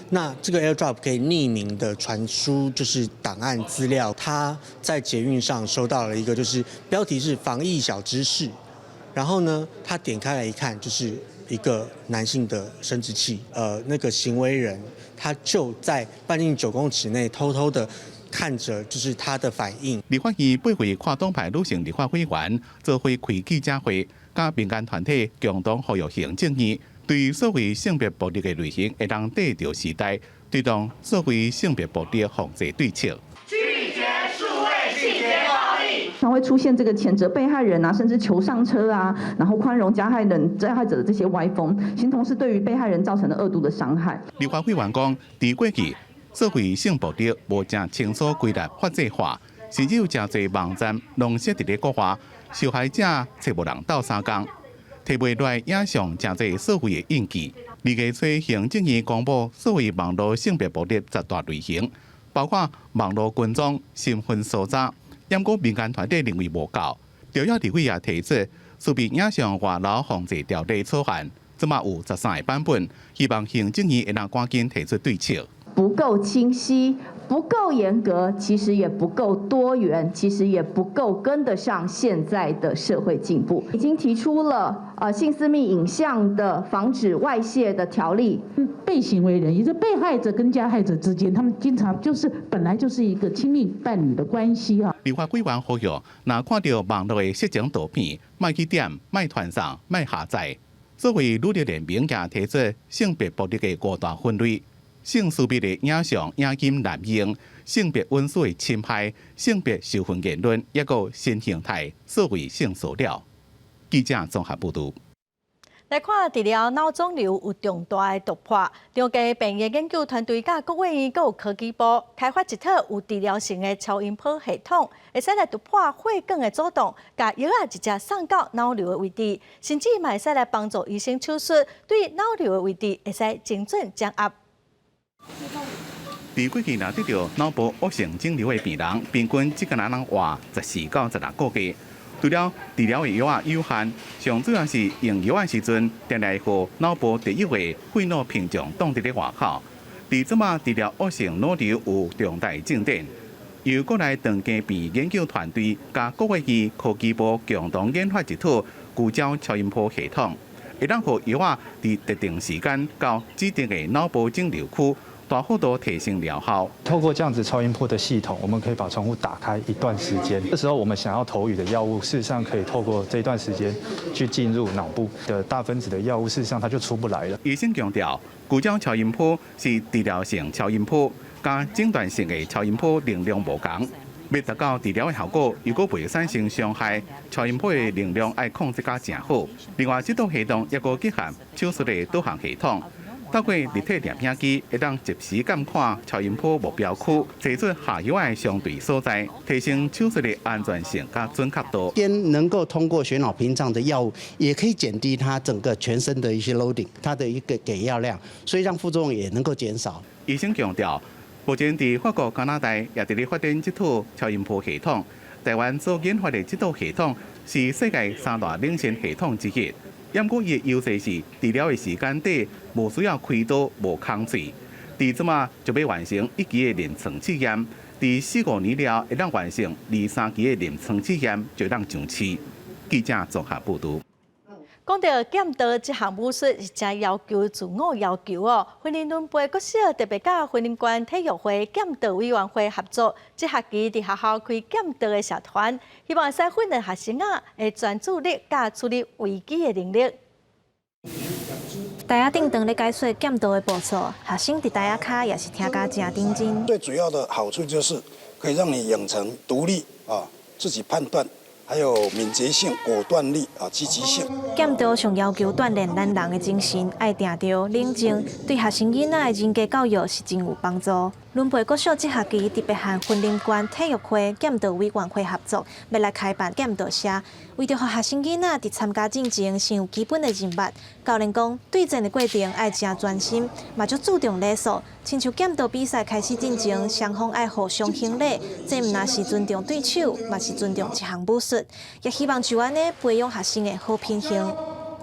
那這個 AirDrop 可以匿名的傳輸，就是檔案資料。他在捷運上收到了一個，就是標題是防疫小知識，然後呢，他點開來一看，就是一個男性的生殖器。那個行為人他就在半徑9公尺內偷偷的看着，就是他的反應。立法院八位跨黨派女性立法委員做伙開記者會，佮民間團體共同呼籲行政院對所謂性別暴力的類型，會當綴著時代，推動所謂性別暴力防治對策。拒絕數位性別暴力，常會出現這個譴責被害人啊，甚至求上車啊，然後寬容加害人、加害者的這些歪風，形同是對於被害人造成的二度的傷害。立法委員講，佇過去所謂性暴力無誠清楚規例法制化，甚至有誠濟網站攏設佇咧國外，受害者揣無人鬥相共，提袂落來影像誠濟所謂的印記。2月初行政院公布所謂網路性別暴力十大類型，包括網路跟蹤、身份搜查，毋過民間團體認為無夠。朝野立委也提出私密影像外流防治條例草案，這馬有13個版本，希望行政院會當趕緊提出對策。不夠清晰，不夠嚴格，其實也不夠多元，其實也不夠跟得上現在的社會進步。已經提出了性私密影像的防止外洩的條例。被行為人，也就是被害者跟加害者之間，他們經常就是本來就是一個親密伴侶的關係啊。立法委員呼籲，若看著網路的色情圖片，莫去點，莫傳送，莫下載。所謂女力聯盟也提出性別暴力的五大分類。性私密的影像、影音濫用、性別隱私的侵害、性別仇恨言論，抑閣新形態所謂性騷擾。記者綜合報導。來看治療腦腫瘤有重大的突破，長庚病院研究團隊佮國衛院閣有科技部開發一套有治療性的超音波系統，會使來突破血管的阻擋，共藥仔直接送到腦瘤的位置，甚至嘛會使來幫助醫生手術，對腦瘤的位置會使精準掌握。佇過去若得著腦部惡性腫瘤的病人，平均只敢若能活14到16個月。除了治療的藥仔有限，上主要是用藥的時陣，定定會予腦部特有的血腦屏障擋佇咧外口。佇這馬治療惡性腦瘤有重大進展，由國內長庚病院研究團隊佮國衛院科技部共同研發一套聚焦超音波系統，會當予藥仔佇特定時間到指定的腦部腫瘤區，大幅度提升療效。透過這樣子超音波的系統，我們可以把窗戶打開一段時間。這時候我們想要投予的藥物，事實上可以透過這段時間去進入腦部的大分子的藥物，事實上它就出不來了。醫生強調，聚焦超音波是治療性超音波，佮診斷性的超音波能量無仝。欲達到治療的效果，如果袂產生傷害，超音波的能量愛控制甲誠好。另外，這套系統抑閣結合手術的導航系統。透過立體攝影機，會當即時監看超音波目標區，找出下藥的相對所在，提升手術的安全性佮準確度。先能夠通過血腦屏障的藥物，也可以減低它整個全身的一些 loading，它的一個給藥量，所以讓副作用也能夠減少。醫生強調，目前佇法國、加拿大也佇咧發展這套超音波系統。台灣所研發的這套系統是世界三大領先系統之一。毋過伊的優勢是治療的時間短，無需要開刀，無空喙。佇這馬就欲完成一期的臨床試驗，佇四五年了會當完成二三期的臨床試驗，就當上市。記者綜合報導。講到劍道這項武術是誠要求自我要求哦。雲林崙背國小特別佮雲林縣體育會劍道委員會合作，這學期佇學校開劍道的社團，希望會使訓練學生仔的專注力佮處理危機的能力。台仔頂當咧解說劍道的步數，學生佇台仔跤也是聽甲誠認真。最主要的好處就是可以讓你養成獨立啊，自己判斷。還有敏捷性、果斷力啊、積極性。劍道上要求鍛鍊咱人的精神，愛定著冷靜，對學生囡仔的人格教育是真有幫助。崙背國小這學期特別和雲林縣體育會劍道委員會合作，欲來開辦劍道社，為著予學生囡仔佇參加進前先有基本的認捌。教練講，對戰的過程愛誠專心，嘛足注重禮數。親像劍道比賽開始進前，雙方愛互相行禮，這毋但是尊重對手，嘛是尊重這項武術。也希望就按呢培養學生的好品行。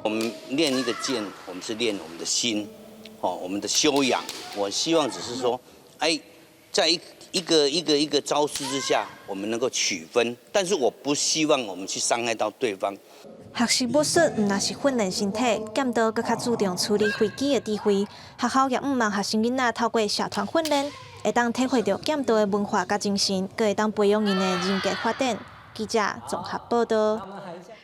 我們練一個劍，我們是練我們的心，哦，我們的修養。我希望只是說，哎，在一個一個一個招式之下，我們能夠取分，但是我不希望我們去傷害到對方。學習武術毋但是訓練身體，劍道閣較注重處理危機的智慧。學校也向望學生囡仔透過社團訓練，會當體會著劍道的文化佮精神，閣會當培養𪜶的人格發展。記者綜合報道。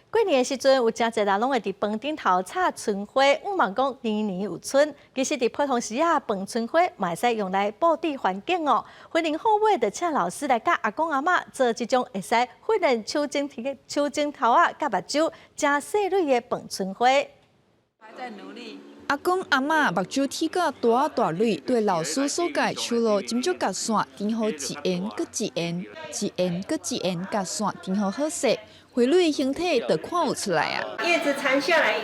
過年的時陣，有誠濟人攏會佇飯頂頭插春花，向望講年年有春。其實佇普通時啊，放春花嘛會使用來布置環境哦。雲林虎尾就請老師來教阿公阿嬤做這種會使訓練手指頭、手指頭仔佮目睭誠細膩的放春花。還在努力。阿公阿嬤目睭睇甲大大蕊，對老師所教手路斟酌鉸線，纏好一緣閣一緣，一緣閣一緣鉸線纏予好勢，花蕊形體就看有出來啊。葉子纏下來。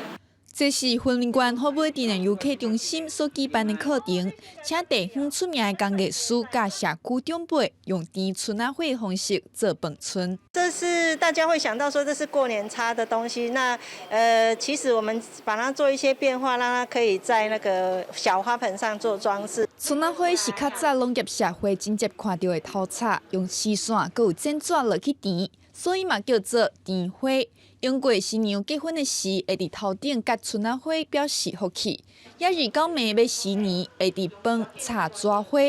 這是雲林縣虎尾智能遊客中心所舉辦的課程，請地方出名的工藝師佮社區長輩用纏春仔花的方式做飯春。這是大家會想到說這是過年插的東西，那其實我們把它做一些變化，讓它可以在那個小花盆上做裝飾。春仔花是較早農業社會真濟看著的頭插，用絲線閣有剪紙落去纏，所以嘛叫做纏花。英國新娘結婚的時，會佇頭頂結春仔花表示福氣；抑是到暝欲辞年，會佇飯插紙花，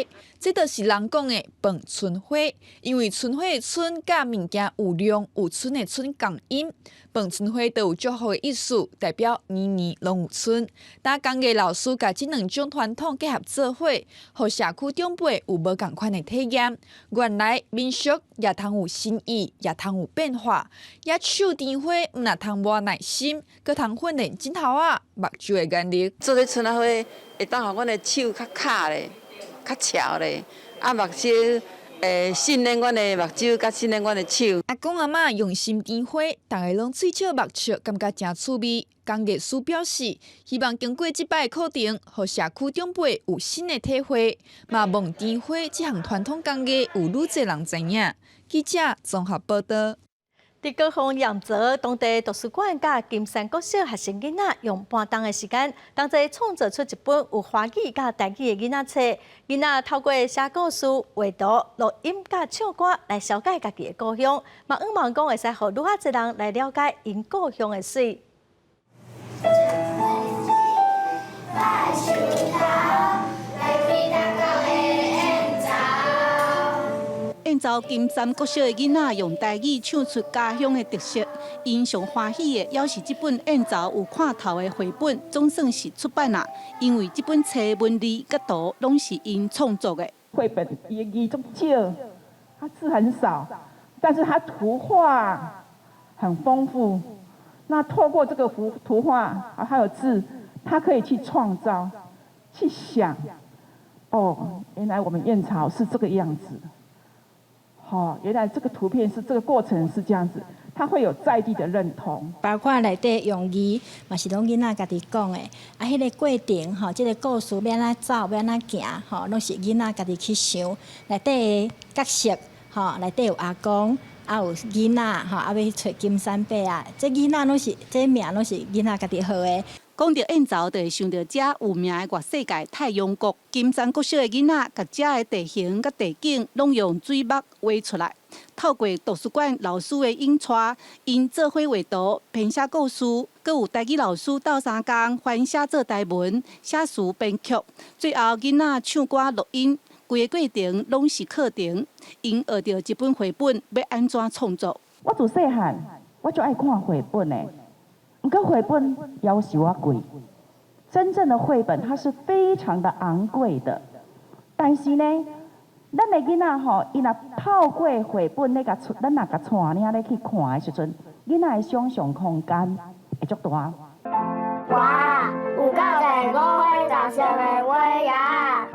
這就是人講的飯春花。因為春花的春佮物件有量有春的春仝音，飯春花就有祝福的意思，代表年年攏有春。當工藝老師共這兩種傳統結合做伙，予社區長輩有無仝款的體驗。原來民俗也通有新意，也通有變化。也手纏花，毋但通磨耐心，閣通訓練指頭仔、目睭的眼力。做這春仔花，會當予阮的手較巧咧，較巧咧，啊目睭會訓練阮的目睭，佮訓練阮的手。阿公阿嬤用心纏花，逐家攏喙笑目笑，感覺誠趣味。工藝師表示，希望經過這擺課程，予社區長輩有新的體會，嘛望纏花這項傳統工藝有愈濟人知影。記者綜合報道。佇高雄鹽澤當地圖書館佮金山國小學生囡仔用半鐘的時間，同齊創作出一本有華語佮台語的囡仔冊。囡仔透過寫故事、畫圖、錄音佮唱歌來紹介家己的故鄉，嘛向望講會使予愈較濟人來了解𪜶故鄉的媠。拜樹頭，來開大狗的演奏。燕巢金山國小的囡仔用台語唱出家鄉的特色，𪜶上歡喜的，猶是這本燕巢有看頭的繪本，總算是出版啦。因為這本冊文字佮圖攏是𪜶創作的。繪本伊字足少，它字很少，但是它圖畫很豐富。那透過這個幅圖畫啊，還有字，他可以去創造、去想。哦，原來我們燕巢是這個樣子。好，原來這個圖片是這個過程是這樣子，他會有在地的認同。包括內底用語嘛是攏囡仔家己講的，啊，彼個過程吼，這個故事欲按怎走，欲按怎行，吼，攏是囡仔家己去想。內底的角色，吼，內底有阿公，啊有囡仔，吼，啊欲去揣金山伯仔，這囡仔攏是，這名攏是囡仔家己號的。講著燕巢，就會想著遮有名的外世界太陽谷。金山國小的囡仔，共遮的地形佮地景，攏用水墨畫出來。透過圖書館老師的引帶，𪜶做伙畫圖、編寫故事，閣有台語老師鬥相共翻寫做台文、寫詞編曲，最後囡仔唱歌錄音，規个過程攏是課程。𪜶學著這本繪本欲按怎創作。我自細漢，我就愛看繪本的。毋過繪本夭壽仔貴，真正的繪本它是非常的昂貴的。但是呢，咱的囡仔吼，伊若透過繪本咧共咱若共帶領咧去看的時陣，囡仔的想像空間會足大。哇，有夠濟五花雜色的花芽。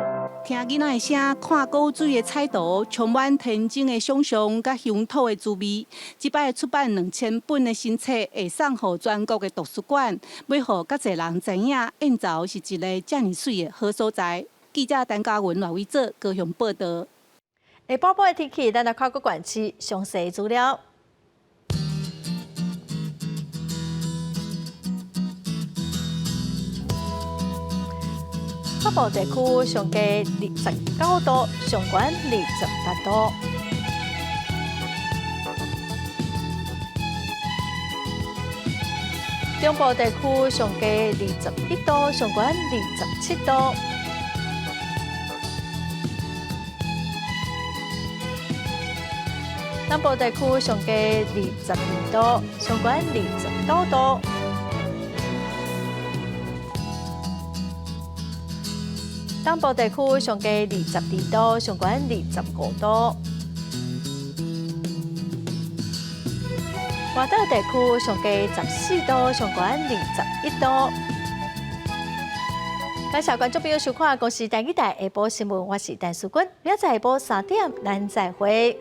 聽囡仔的聲，看古錐的彩圖，充滿天真的想像佮鄉土的滋味。這擺出版2000本的新冊，會送予全國的圖書館，欲予較濟人知影，燕巢是一个遮爾媠的好所在。記者陳嘉文、賴偉哲高雄報導。下晡晡的天氣，咱來看各縣市詳細資料。北部地區上低29度，上懸28度。中部地區上低21度，上懸27度。南部地區上低22度，上懸29度。東部地區上低22度，上懸25度。外島地區上低14度，上懸21度。感謝觀眾朋友收看《公視台語台下晡新聞》，我是陳淑君，明仔載下晡3點，咱再會。